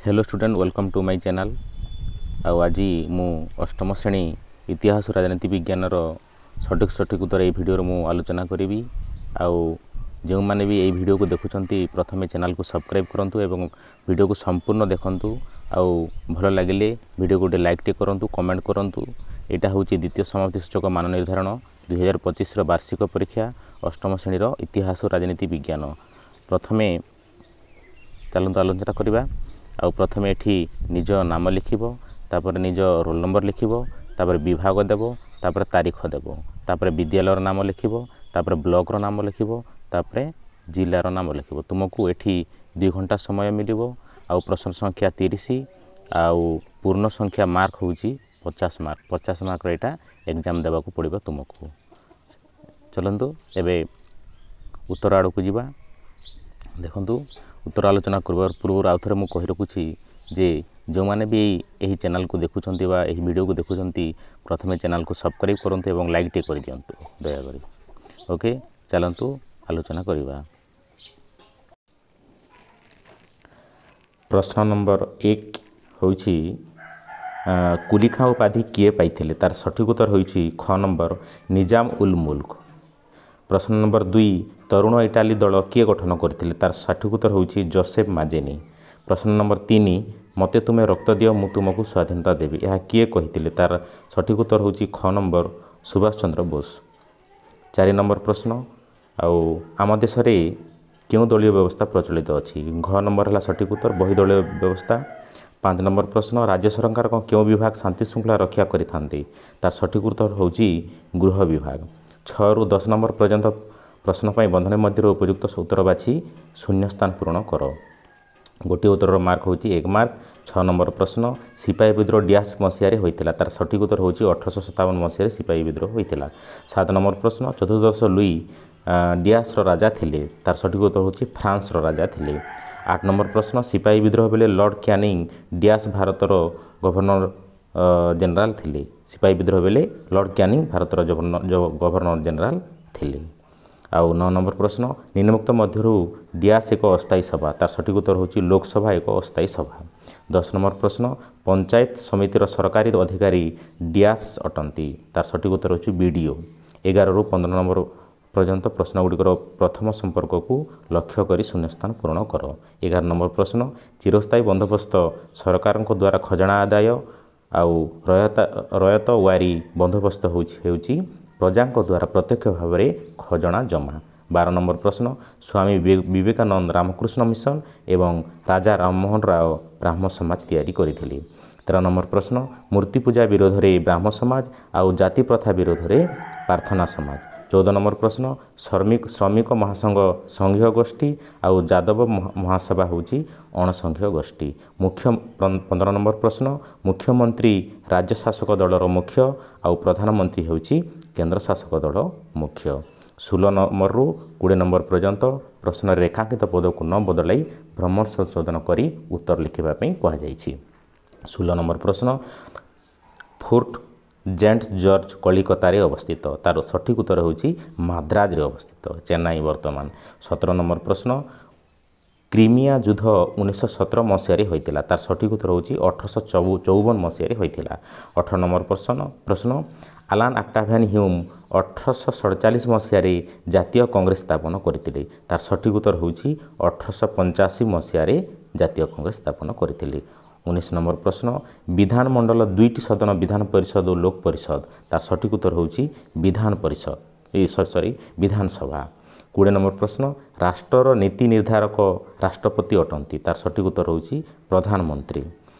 Hello student, welcome to my channel. ଆଉ ଆଜି ମୁଁ ଅଷ୍ଟମ ଶ୍ରେଣୀ ଇତିହାସ ରାଜନୀତି ବିଜ୍ଞାନର ସଠିକ୍ ସଠିକ୍ ଉତ୍ତର ଏଇ ଭିଡ଼ିଓରେ ମୁଁ ଆଲୋଚନା କରିବି। ଆଉ ଯେଉଁମାନେ ବି ଏଇ ଭିଡ଼ିଓକୁ ଦେଖୁଛନ୍ତି, ପ୍ରଥମେ ଚ୍ୟାନେଲକୁ ସବସ୍କ୍ରାଇବ୍ କରନ୍ତୁ ଏବଂ ଭିଡ଼ିଓକୁ ସମ୍ପୂର୍ଣ୍ଣ ଦେଖନ୍ତୁ। ଆଉ ଭଲ ଲାଗିଲେ ଭିଡ଼ିଓକୁ ଗୋଟେ ଲାଇକ୍ଟେ କରନ୍ତୁ, କମେଣ୍ଟ କରନ୍ତୁ। ଏଇଟା ହେଉଛି ଦ୍ୱିତୀୟ ସମାପ୍ତି ସୂଚକ ମାନ ନିର୍ଦ୍ଧାରଣ 2025ର ବାର୍ଷିକ ପରୀକ୍ଷା, ଅଷ୍ଟମ ଶ୍ରେଣୀର ଇତିହାସ ରାଜନୀତି ବିଜ୍ଞାନ। ପ୍ରଥମେ ଚାଲନ୍ତୁ ଆଲୋଚନା କରିବା। ଆଉ ପ୍ରଥମେ ଏଠି ନିଜ ନାମ ଲେଖିବ, ତାପରେ ନିଜ ରୋଲ୍ ନମ୍ବର ଲେଖିବ, ତାପରେ ବିଭାଗ ଦେବ, ତାପରେ ତାରିଖ ଦେବ, ତାପରେ ବିଦ୍ୟାଳୟର ନାମ ଲେଖିବ, ତାପରେ ବ୍ଲକର ନାମ ଲେଖିବ, ତାପରେ ଜିଲ୍ଲାର ନାମ ଲେଖିବ। ତୁମକୁ ଏଠି 2 ଘଣ୍ଟା ସମୟ ମିଳିବ। ଆଉ ପ୍ରଶ୍ନ ସଂଖ୍ୟା 30 ଆଉ ପୂର୍ଣ୍ଣ ସଂଖ୍ୟା ମାର୍କ ହେଉଛି 50 ମାର୍କ। 50 ମାର୍କର ଏଇଟା ଏକ୍ଜାମ୍ ଦେବାକୁ ପଡ଼ିବ ତୁମକୁ। ଚଲନ୍ତୁ ଏବେ ଉତ୍ତର ଆଡ଼କୁ ଯିବା। ଦେଖନ୍ତୁ, ଉତ୍ତର ଆଲୋଚନା କରିବା ପୂର୍ବରୁ ଆଉ ଥରେ ମୁଁ କହି ରଖୁଛି ଯେ ଯେଉଁମାନେ ବି ଏହି ଚ୍ୟାନେଲକୁ ଦେଖୁଛନ୍ତି ବା ଏହି ଭିଡ଼ିଓକୁ ଦେଖୁଛନ୍ତି, ପ୍ରଥମେ ଚ୍ୟାନେଲକୁ ସବସ୍କ୍ରାଇବ୍ କରନ୍ତୁ ଏବଂ ଲାଇକ୍ଟିଏ କରିଦିଅନ୍ତୁ ଦୟାକରି। ଓକେ, ଚାଲନ୍ତୁ ଆଲୋଚନା କରିବା। ପ୍ରଶ୍ନ ନମ୍ବର 1 ହେଉଛି, କୁଲିଖାଁ ଉପାଧି କିଏ ପାଇଥିଲେ? ତାର ସଠିକ୍ ଉତ୍ତର ହେଉଛି ଖ ନମ୍ବର, ନିଜାମ ଉଲ୍ ମୁଲ୍କ। ପ୍ରଶ୍ନ ନମ୍ବର 2, ତରୁଣ ଇଟାଲୀ ଦଳ କିଏ ଗଠନ କରିଥିଲେ? ତାର ସଠିକ୍ ଉତ୍ତର ହେଉଛି ଜୋସେଫ ମାଜେନି। ପ୍ରଶ୍ନ ନମ୍ବର 3, ମୋତେ ତୁମେ ରକ୍ତ ଦିଅ, ମୁଁ ତୁମକୁ ସ୍ୱାଧୀନତା ଦେବି, ଏହା କିଏ କହିଥିଲେ? ତାର ସଠିକ୍ ଉତ୍ତର ହେଉଛି ଖ ନମ୍ବର, ସୁଭାଷ ଚନ୍ଦ୍ର ବୋଷ। 4 ନମ୍ବର ପ୍ରଶ୍ନ, ଆଉ ଆମ ଦେଶରେ କେଉଁ ଦଳୀୟ ବ୍ୟବସ୍ଥା ପ୍ରଚଳିତ ଅଛି? ଘ ନମ୍ବର ହେଲା ସଠିକ୍ ଉତ୍ତର, ବହୁଦଳୀୟ ବ୍ୟବସ୍ଥା। 5 ନମ୍ବର ପ୍ରଶ୍ନ, ରାଜ୍ୟ ସରକାରଙ୍କ କେଉଁ ବିଭାଗ ଶାନ୍ତି ଶୃଙ୍ଖଳା ରକ୍ଷା କରିଥାନ୍ତି? ତାର ସଠିକ୍ ଉତ୍ତର ହେଉଛି ଗୃହ ବିଭାଗ। 6ରୁ 10 ନମ୍ବର ପର୍ଯ୍ୟନ୍ତ ପ୍ରଶ୍ନ ପାଇଁ ବନ୍ଧନୀ ମଧ୍ୟରେ ଉପଯୁକ୍ତ ଉତ୍ତର ବାଛି ଶୂନ୍ୟସ୍ଥାନ ପୂରଣ କର। ଗୋଟିଏ ଉତ୍ତରର ମାର୍କ ହେଉଛି 1 ମାର୍କ। 6 ନମ୍ବର ପ୍ରଶ୍ନ, ସିପାହୀ ବିଦ୍ରୋହ ଡ୍ୟାସ୍ ମସିହାରେ ହୋଇଥିଲା? ତାର ସଠିକ୍ ଉତ୍ତର ହେଉଛି 1857 ମସିହାରେ ସିପାହୀ ବିଦ୍ରୋହ ହୋଇଥିଲା। 7 ନମ୍ବର ପ୍ରଶ୍ନ, ଚତୁର୍ଦ୍ଦଶ ଲୁଇ ଡ୍ୟାସ୍ର ରାଜା ଥିଲେ? ତାର ସଠିକ୍ ଉତ୍ତର ହେଉଛି ଫ୍ରାନ୍ସର ରାଜା ଥିଲେ। 8 ନମ୍ବର ପ୍ରଶ୍ନ, ସିପାହୀ ବିଦ୍ରୋହ ବେଳେ ଲର୍ଡ଼ କ୍ୟାନିଂ ଡ୍ୟାସ୍ ଭାରତର ଗଭର୍ଣ୍ଣର ଜେନେରାଲ ଥିଲେ? ସିପାହୀ ବିଦ୍ରୋହ ବେଳେ ଲର୍ଡ଼ କ୍ୟାନିଂ ଭାରତର ଗଭର୍ଣ୍ଣର ଜେନେରାଲ ଥିଲେ। ଆଉ 9 ନମ୍ବର ପ୍ରଶ୍ନ, ନିମ୍ନୋକ୍ତ ମଧ୍ୟରୁ ଡ୍ୟାସ୍ ଏକ ଅସ୍ଥାୟୀ ସଭା? ତାର ସଠିକ୍ ଉତ୍ତର ହେଉଛି ଲୋକସଭା ଏକ ଅସ୍ଥାୟୀ ସଭା। 10 ନମ୍ବର ପ୍ରଶ୍ନ, ପଞ୍ଚାୟତ ସମିତିର ସରକାରୀ ଅଧିକାରୀ ଡ୍ୟାସ୍ ଅଟନ୍ତି? ତାର ସଠିକ୍ ଉତ୍ତର ହେଉଛି ବି ଡ଼ି ଓ। 11ରୁ 15 ନମ୍ବର ପର୍ଯ୍ୟନ୍ତ ପ୍ରଶ୍ନଗୁଡ଼ିକର ପ୍ରଥମ ସମ୍ପର୍କକୁ ଲକ୍ଷ୍ୟ କରି ଶୂନ୍ୟସ୍ଥାନ ପୂରଣ କର। 11 ନମ୍ବର ପ୍ରଶ୍ନ, ଚିରସ୍ଥାୟୀ ବନ୍ଦୋବସ୍ତ ସରକାରଙ୍କ ଦ୍ୱାରା ଖଜଣା ଆଦାୟ, ଆଉ ରୟତ ୱାରି ବନ୍ଦୋବସ୍ତ ହେଉଛି ପ୍ରଜାଙ୍କ ଦ୍ୱାରା ପ୍ରତ୍ୟକ୍ଷ ଭାବରେ ଖଜଣା ଜମା। 12 ନମ୍ବର ପ୍ରଶ୍ନ, ସ୍ୱାମୀ ବିବେକାନନ୍ଦ ରାମକୃଷ୍ଣ ମିଶନ ଏବଂ ରାଜା ରାମମୋହନ ରାୟ ବ୍ରାହ୍ମ ସମାଜ ତିଆରି କରିଥିଲେ। 13 ନମ୍ବର ପ୍ରଶ୍ନ, ମୂର୍ତ୍ତି ପୂଜା ବିରୋଧରେ ବ୍ରାହ୍ମ ସମାଜ ଆଉ ଜାତି ପ୍ରଥା ବିରୋଧରେ ପ୍ରାର୍ଥନା ସମାଜ। 14 ନମ୍ବର ପ୍ରଶ୍ନ, ଶ୍ରମିକ ମହାସଂଘ ସଂଘୀୟ ଗୋଷ୍ଠୀ ଆଉ ଯାଦବ ମହାସଭା ହେଉଛି ଅଣସଂଘୀୟ ଗୋଷ୍ଠୀ। ମୁଖ୍ୟ 15 ନମ୍ବର ପ୍ରଶ୍ନ, ମୁଖ୍ୟମନ୍ତ୍ରୀ ରାଜ୍ୟ ଶାସକ ଦଳର ମୁଖ୍ୟ ଆଉ ପ୍ରଧାନମନ୍ତ୍ରୀ ହେଉଛି କେନ୍ଦ୍ର ଶାସକ ଦଳ ମୁଖ୍ୟ। 16 ନମ୍ବରରୁ 20 ନମ୍ବର ପର୍ଯ୍ୟନ୍ତ ପ୍ରଶ୍ନରେ ରେଖାଙ୍କିତ ପଦକୁ ନ ବଦଳାଇ ଭ୍ରମଣ ସଂଶୋଧନ କରି ଉତ୍ତର ଲେଖିବା ପାଇଁ କୁହାଯାଇଛି। 16 ନମ୍ବର ପ୍ରଶ୍ନ, ଫୋର୍ଟ ଜେଣ୍ଟ ଜର୍ଜ କଲିକତାରେ ଅବସ୍ଥିତ? ତାର ସଠିକ୍ ଉତ୍ତର ହେଉଛି ମାଦ୍ରାଜରେ ଅବସ୍ଥିତ, ଚେନ୍ନାଇ ବର୍ତ୍ତମାନ। 17 ନମ୍ବର ପ୍ରଶ୍ନ, କ୍ରିମିଆ ଯୁଦ୍ଧ 1917 ମସିହାରେ ହୋଇଥିଲା? ତାର ସଠିକ୍ ଉତ୍ତର ହେଉଛି 1854 ମସିହାରେ ହୋଇଥିଲା। 18 ନମ୍ବର ପ୍ରଶ୍ନ, ଆଲାନ୍ ଆକ୍ଟାଭିଆନ୍ ହ୍ୟୁମ୍ 1847 ମସିହାରେ ଜାତୀୟ କଂଗ୍ରେସ ସ୍ଥାପନ କରିଥିଲେ? ତାର ସଠିକ୍ ଉତ୍ତର ହେଉଛି 1885 ମସିହାରେ ଜାତୀୟ କଂଗ୍ରେସ ସ୍ଥାପନ କରିଥିଲେ। 19 ନମ୍ବର ପ୍ରଶ୍ନ, ବିଧାନମଣ୍ଡଳ ଦୁଇଟି ସଦନ, ବିଧାନ ପରିଷଦ ଓ ଲୋକ ପରିଷଦ? ତାର ସଠିକ୍ ଉତ୍ତର ହେଉଛି ବିଧାନ ପରିଷଦ, ସରି, ବିଧାନସଭା। 20 ନମ୍ବର ପ୍ରଶ୍ନ, ରାଷ୍ଟ୍ରର ନୀତି ନିର୍ଦ୍ଧାରକ ରାଷ୍ଟ୍ରପତି ଅଟନ୍ତି? ତାର ସଠିକ୍ ଉତ୍ତର ହେଉଛି ପ୍ରଧାନମନ୍ତ୍ରୀ।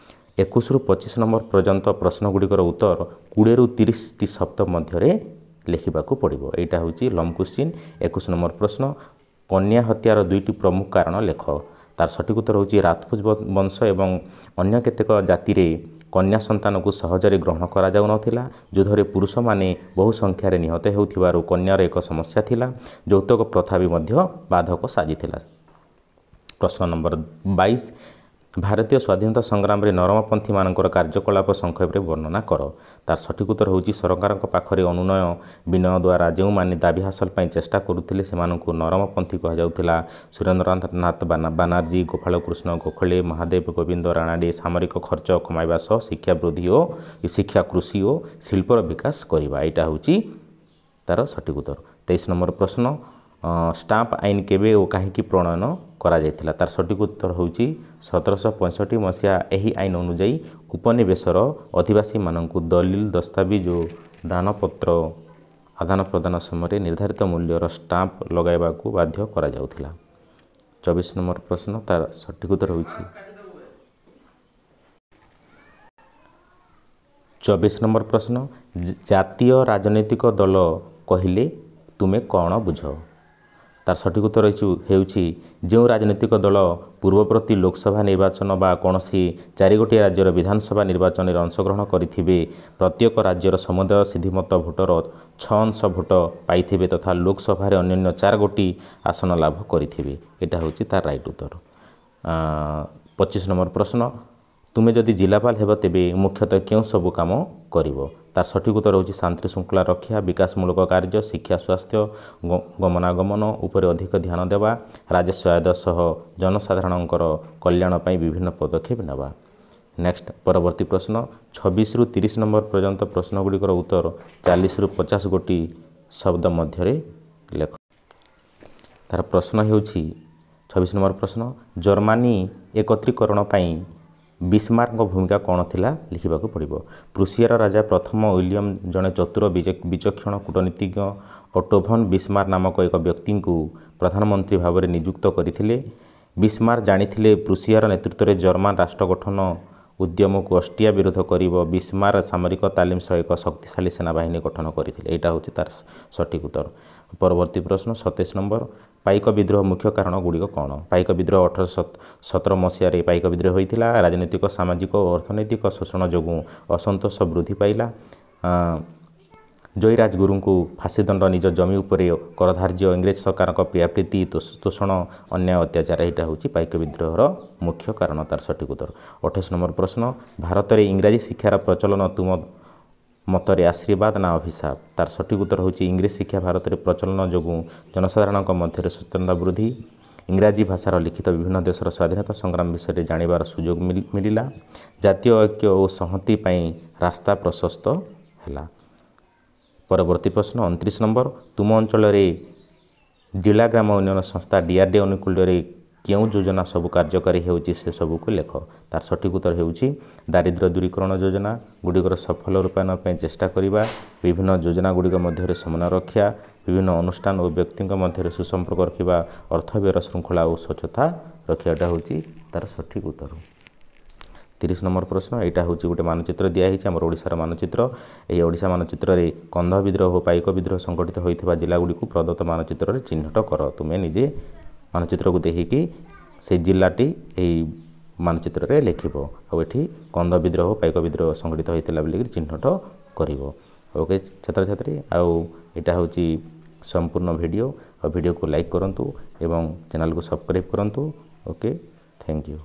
21ରୁ 25 ନମ୍ବର ପର୍ଯ୍ୟନ୍ତ ପ୍ରଶ୍ନଗୁଡ଼ିକର ଉତ୍ତର 20ରୁ 30ଟି ଶବ୍ଦ ମଧ୍ୟରେ ଲେଖିବାକୁ ପଡ଼ିବ। ଏଇଟା ହେଉଛି ଲଙ୍ଗ କ୍ୱେଶ୍ଚିନ୍। 21 ନମ୍ବର ପ୍ରଶ୍ନ, କନ୍ୟା ହତ୍ୟାର ଦୁଇଟି ପ୍ରମୁଖ କାରଣ ଲେଖ। ତାର ସଠିକ୍ ଉତ୍ତର ହେଉଛି ରାଜପୁତ ବଂଶ ଏବଂ ଅନ୍ୟ କେତେକ ଜାତିରେ କନ୍ୟା ସନ୍ତାନକୁ ସହଜରେ ଗ୍ରହଣ କରାଯାଉନଥିଲା। ଯୁଦ୍ଧରେ ପୁରୁଷମାନେ ବହୁ ସଂଖ୍ୟାରେ ନିହତ ହେଉଥିବାରୁ କନ୍ୟାର ଏକ ସମସ୍ୟା ଥିଲା। ଯୌତୁକ ପ୍ରଥା ବି ମଧ୍ୟ ବାଧକ ସାଜିଥିଲା। ପ୍ରଶ୍ନ ନମ୍ବର 22, ଭାରତୀୟ ସ୍ୱାଧୀନତା ସଂଗ୍ରାମରେ ନରମପନ୍ଥୀମାନଙ୍କର କାର୍ଯ୍ୟକଳାପ ସଂକ୍ଷେପରେ ବର୍ଣ୍ଣନା କର। ତାର ସଠିକ୍ ଉତ୍ତର ହେଉଛି ସରକାରଙ୍କ ପାଖରେ ଅନୁନୟ ବିନୟ ଦ୍ୱାରା ଯେଉଁମାନେ ଦାବି ହାସଲ ପାଇଁ ଚେଷ୍ଟା କରୁଥିଲେ ସେମାନଙ୍କୁ ନରମପନ୍ଥୀ କୁହାଯାଉଥିଲା। ସୁରେନ୍ଦ୍ରନାଥ ବାନାର୍ଜୀ, ଗୋପାଳକୃଷ୍ଣ ଗୋଖଲେ, ମହାଦେବ ଗୋବିନ୍ଦ ରାଣାଡେ ସାମରିକ ଖର୍ଚ୍ଚ କମାଇବା ସହ ଶିକ୍ଷା ବୃଦ୍ଧି ଓ ଶିକ୍ଷା, କୃଷି ଓ ଶିଳ୍ପର ବିକାଶ କରିବା। ଏଇଟା ହେଉଛି ତାର ସଠିକ୍ ଉତ୍ତର। 23 ନମ୍ବର ପ୍ରଶ୍ନ, ଷ୍ଟାମ୍ପ ଆଇନ କେବେ ଓ କାହିଁକି ପ୍ରଣୟନ କରାଯାଇଥିଲା? ତାର ସଠିକ୍ ଉତ୍ତର ହେଉଛି 1765 ମସିହା। ଏହି ଆଇନ ଅନୁଯାୟୀ ଉପନିବେଶର ଅଧିବାସୀମାନଙ୍କୁ ଦଲିଲ, ଦସ୍ତାବିଜ ଓ ଦାନପତ୍ର ଆଦାନ ପ୍ରଦାନ ସମୟରେ ନିର୍ଦ୍ଧାରିତ ମୂଲ୍ୟର ଷ୍ଟାମ୍ପ ଲଗାଇବାକୁ ବାଧ୍ୟ କରାଯାଉଥିଲା। 24 ନମ୍ବର ପ୍ରଶ୍ନ, ତାର ସଠିକ୍ ଉତ୍ତର ହେଉଛି 24 ନମ୍ବର ପ୍ରଶ୍ନ, ଜାତୀୟ ରାଜନୈତିକ ଦଳ କହିଲେ ତୁମେ କ'ଣ ବୁଝ? ତାର ସଠିକ୍ ଉତ୍ତର ହେଉଛି ଯେଉଁ ରାଜନୈତିକ ଦଳ ପୂର୍ବବର୍ତ୍ତୀ ଲୋକସଭା ନିର୍ବାଚନ ବା କୌଣସି 4ଗୋଟି ରାଜ୍ୟର ବିଧାନସଭା ନିର୍ବାଚନରେ ଅଂଶଗ୍ରହଣ କରିଥିବେ, ପ୍ରତ୍ୟେକ ରାଜ୍ୟର ସମୁଦାୟ ସିଦ୍ଧିମତ ଭୋଟର 6 ଅଂଶ ଭୋଟ ପାଇଥିବେ ତଥା ଲୋକସଭାରେ ଅନ୍ୟାନ୍ୟ 4ଗୋଟି ଆସନ ଲାଭ କରିଥିବେ। ଏଇଟା ହେଉଛି ତାର ରାଇଟ୍ ଉତ୍ତର। 25 ନମ୍ବର ପ୍ରଶ୍ନ, ତୁମେ ଯଦି ଜିଲ୍ଲାପାଳ ହେବ ତେବେ ମୁଖ୍ୟତଃ କେଉଁ ସବୁ କାମ କରିବ? ତାର ସଠିକ୍ ଉତ୍ତର ହେଉଛି ଶାନ୍ତି ଶୃଙ୍ଖଳା ରକ୍ଷା, ବିକାଶମୂଳକ କାର୍ଯ୍ୟ, ଶିକ୍ଷା, ସ୍ୱାସ୍ଥ୍ୟ, ଗମନାଗମନ ଉପରେ ଅଧିକ ଧ୍ୟାନ ଦେବା, ରାଜସ୍ୱ ଆଦାୟ ସହ ଜନସାଧାରଣଙ୍କର କଲ୍ୟାଣ ପାଇଁ ବିଭିନ୍ନ ପଦକ୍ଷେପ ନେବା। ନେକ୍ସଟ ପରବର୍ତ୍ତୀ ପ୍ରଶ୍ନ, 26ରୁ 30 ନମ୍ବର ପର୍ଯ୍ୟନ୍ତ ପ୍ରଶ୍ନଗୁଡ଼ିକର ଉତ୍ତର 40ରୁ 50 ଗୋଟି ଶବ୍ଦ ମଧ୍ୟରେ ଲେଖ। ତାର ପ୍ରଶ୍ନ ହେଉଛି 26 ନମ୍ବର ପ୍ରଶ୍ନ, ଜର୍ମାନୀ ଏକତ୍ରୀକରଣ ପାଇଁ ବିସ୍ମାର୍କଙ୍କ ଭୂମିକା କ'ଣ ଥିଲା ଲେଖିବାକୁ ପଡ଼ିବ। ପ୍ରୁସିଆର ରାଜା ପ୍ରଥମ ୱିଲିୟମ ଜଣେ ଚତୁର ବିଚକ୍ଷଣ କୂଟନୀତିଜ୍ଞ ଅଟୋଭନ୍ ବିସ୍ମାର୍କ ନାମକ ଏକ ବ୍ୟକ୍ତିଙ୍କୁ ପ୍ରଧାନମନ୍ତ୍ରୀ ଭାବରେ ନିଯୁକ୍ତ କରିଥିଲେ। ବିସ୍ମାର୍କ ଜାଣିଥିଲେ ପ୍ରୁସିଆର ନେତୃତ୍ୱରେ ଜର୍ମାନ ରାଷ୍ଟ୍ର ଗଠନ ଉଦ୍ୟମକୁ ଅଷ୍ଟ୍ରିଆ ବିରୋଧ କରିବ। ବିସ୍ମାର୍କ ସାମରିକ ତାଲିମ ସହ ଏକ ଶକ୍ତିଶାଳୀ ସେନାବାହିନୀ ଗଠନ କରିଥିଲେ। ଏଇଟା ହେଉଛି ତାର ସଠିକ୍ ଉତ୍ତର। ପରବର୍ତ୍ତୀ ପ୍ରଶ୍ନ 27 ନମ୍ବର, ପାଇକ ବିଦ୍ରୋହ ମୁଖ୍ୟ କାରଣ ଗୁଡ଼ିକ କ'ଣ? ପାଇକ ବିଦ୍ରୋହ 1817 ମସିହାରେ ପାଇକ ବିଦ୍ରୋହ ହୋଇଥିଲା। ରାଜନୈତିକ, ସାମାଜିକ ଓ ଅର୍ଥନୈତିକ ଶୋଷଣ ଯୋଗୁଁ ଅସନ୍ତୋଷ ବୃଦ୍ଧି ପାଇଲା। ଜୟୀ ରାଜଗୁରୁଙ୍କୁ ଫାଶୀଦଣ୍ଡ, ନିଜ ଜମି ଉପରେ କରଧାର୍ଯ୍ୟ, ଇଂରେଜ ସରକାରଙ୍କ ପ୍ରିୟାପ୍ରୀତି, ତୋଷଣ, ଅନ୍ୟାୟ, ଅତ୍ୟାଚାର। ଏଇଟା ହେଉଛି ପାଇକ ବିଦ୍ରୋହର ମୁଖ୍ୟ କାରଣ। ତାର ସଠିକ୍ ଉତ୍ତର। 28 ନମ୍ବର ପ୍ରଶ୍ନ, ଭାରତରେ ଇଂରାଜୀ ଶିକ୍ଷାର ପ୍ରଚଳନ ତୁମ ମତରେ ଆଶୀର୍ବାଦ ନା ଅଭିଶାପ? ତାର ସଠିକ୍ ଉତ୍ତର ହେଉଛି ଇଂରେଜ ଶିକ୍ଷା ଭାରତରେ ପ୍ରଚଳନ ଯୋଗୁଁ ଜନସାଧାରଣଙ୍କ ମଧ୍ୟରେ ସଚେତନତା ବୃଦ୍ଧି, ଇଂରାଜୀ ଭାଷାର ଲିଖିତ ବିଭିନ୍ନ ଦେଶର ସ୍ୱାଧୀନତା ସଂଗ୍ରାମ ବିଷୟରେ ଜାଣିବାର ସୁଯୋଗ ମିଳିଲା, ଜାତୀୟ ଐକ୍ୟ ଓ ସଂହତି ପାଇଁ ରାସ୍ତା ପ୍ରଶସ୍ତ ହେଲା। ପରବର୍ତ୍ତୀ ପ୍ରଶ୍ନ 29 ନମ୍ବର, ତୁମ ଅଞ୍ଚଳରେ ଜିଲ୍ଲା ଗ୍ରାମ ଉନ୍ନୟନ ସଂସ୍ଥା ଡିଆର୍ଡିଏ ଅନୁକୂଲ୍ୟରେ କେଉଁ ଯୋଜନା ସବୁ କାର୍ଯ୍ୟକାରୀ ହେଉଛି ସେସବୁକୁ ଲେଖ। ତାର ସଠିକ୍ ଉତ୍ତର ହେଉଛି ଦାରିଦ୍ର୍ୟ ଦୂରୀକରଣ ଯୋଜନା ଗୁଡ଼ିକର ସଫଳ ରୂପାୟନ ପାଇଁ ଚେଷ୍ଟା କରିବା, ବିଭିନ୍ନ ଯୋଜନା ଗୁଡ଼ିକ ମଧ୍ୟରେ ସମନ୍ୱୟ ରକ୍ଷା, ବିଭିନ୍ନ ଅନୁଷ୍ଠାନ ଓ ବ୍ୟକ୍ତିଙ୍କ ମଧ୍ୟରେ ସୁସମ୍ପର୍କ ରଖିବା, ଅର୍ଥ ବ୍ୟୟର ଶୃଙ୍ଖଳା ଓ ସ୍ୱଚ୍ଛତା ରଖିବାଟା ହେଉଛି ତାର ସଠିକ୍ ଉତ୍ତର। 30 ନମ୍ବର ପ୍ରଶ୍ନ, ଏଇଟା ହେଉଛି ଗୋଟେ ମାନଚିତ୍ର ଦିଆହେଇଛି, ଆମର ଓଡ଼ିଶାର ମାନଚିତ୍ର। ଏହି ଓଡ଼ିଶା ମାନଚିତ୍ରରେ କନ୍ଧ ବିଦ୍ରୋହ ଓ ପାଇକ ବିଦ୍ରୋହ ସଂଗଠିତ ହୋଇଥିବା ଜିଲ୍ଲାଗୁଡ଼ିକୁ ପ୍ରଦତ୍ତ ମାନଚିତ୍ରରେ ଚିହ୍ନଟ କର। ତୁମେ ନିଜେ ମାନଚିତ୍ରକୁ ଦେଖିକି ସେଇ ଜିଲ୍ଲାଟି ଏହି ମାନଚିତ୍ରରେ ଲେଖିବ ଆଉ ଏଠି କନ୍ଧ ବିଦ୍ରୋହ ପାଇକ ବିଦ୍ରୋହ ସଂଗଠିତ ହୋଇଥିଲା ବୋଲିକିରି ଚିହ୍ନଟ କରିବ। ଓକେ ଛାତ୍ରଛାତ୍ରୀ, ଆଉ ଏଇଟା ହେଉଛି ସମ୍ପୂର୍ଣ୍ଣ ଭିଡ଼ିଓ। ଆଉ ଭିଡ଼ିଓକୁ ଲାଇକ୍ କରନ୍ତୁ ଏବଂ ଚ୍ୟାନେଲକୁ ସବସ୍କ୍ରାଇବ୍ କରନ୍ତୁ। Okay, thank you.